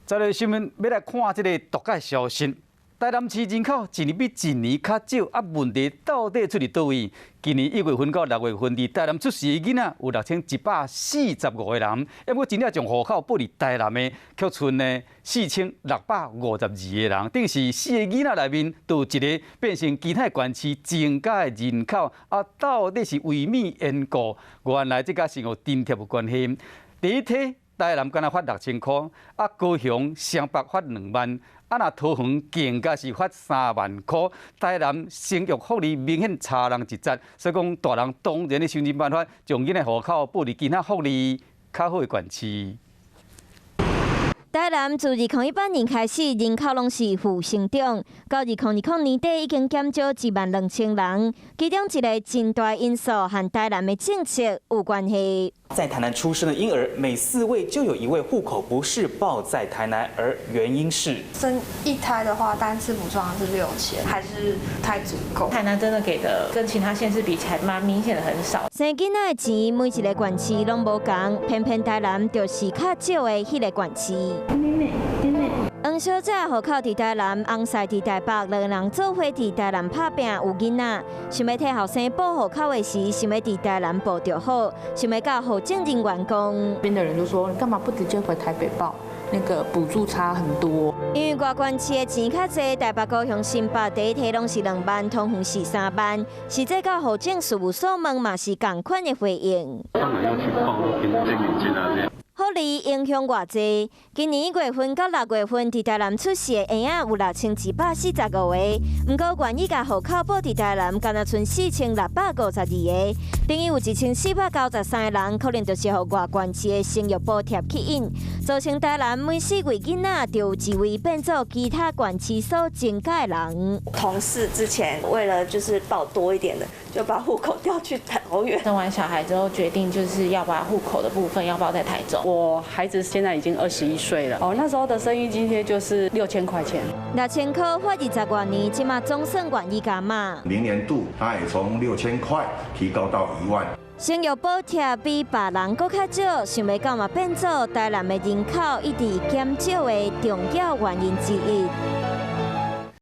再來新聞，欲來看這个毒假消息。台南市人口一年比一年較少，啊，問題到底出佇佗位？今年1月份到6月份，佇台南出世的囡仔有6145個人，毋過真正將戶口報佇台南的，卻賰呢4652個人，等於是四个囡仔內面就有一个變成其他縣市增加的人口，啊，到底是為啥緣故？原來這佮生育津貼有關係。第一梯台南敢若發6000箍，啊，高雄、雙北發2萬。啊，若桃園更加是發3萬箍，台南生育福利明顯差人一截，所以講大人當然咧想盡辦法，將囡仔戶口報佇其他福利較好的縣市。台南自2018年開始，人口攏是負成長，到2020年底已經減少1萬2千人。其中一个真大因素和台南的政策有關係。在台南出生的嬰兒，每四位就有一位戶口不是報在台南，而原因是生一胎的話，單次補助是6000，還是不太足夠。台南真的給的跟其他縣市比起來，蠻明顯的很少。生囡仔的錢，每一个縣市攏無仝，偏偏台南就是較少的彼个縣市。黃小姐戶口佇台南，翁婿佇台北，兩个人做伙佇台南拍拚有囡仔，想欲替後生報戶口的時，想欲佇台南報就好，想欲佮戶政人員講。邊的人就說：你幹嘛不直接回台北報？那個補助差很多。因為外縣市的錢較濟，台北、高雄、新北第一梯攏是2萬，桃園是3萬，實際到戶政事務所問嘛是仝款的回應。當然要去報跟進啊。福利影響偌濟？今年1月份到6月份，佇台南出世的嬰仔有6145個，毋過願意共戶口報佇台南，敢若賰4652個，等於有1493個人，可能就是予外縣市的生育補貼吸引，造成台南每四位囡仔就有一位變做其他縣市所增加的人。同事之前為了就是報多一點的，就把戶口調去桃園。生完小孩之後，決定就是要把戶口的部分要報在台中。我孩子現在已經21歲了，哦，那時候的生育津貼就是6000塊錢。6000塊發20外年，這馬總算願意加碼。明年度，他也從6000塊提高到1萬。生育補貼比別人閣較少，想欲到嘛變做台南的人口一直減少的重要原因之一。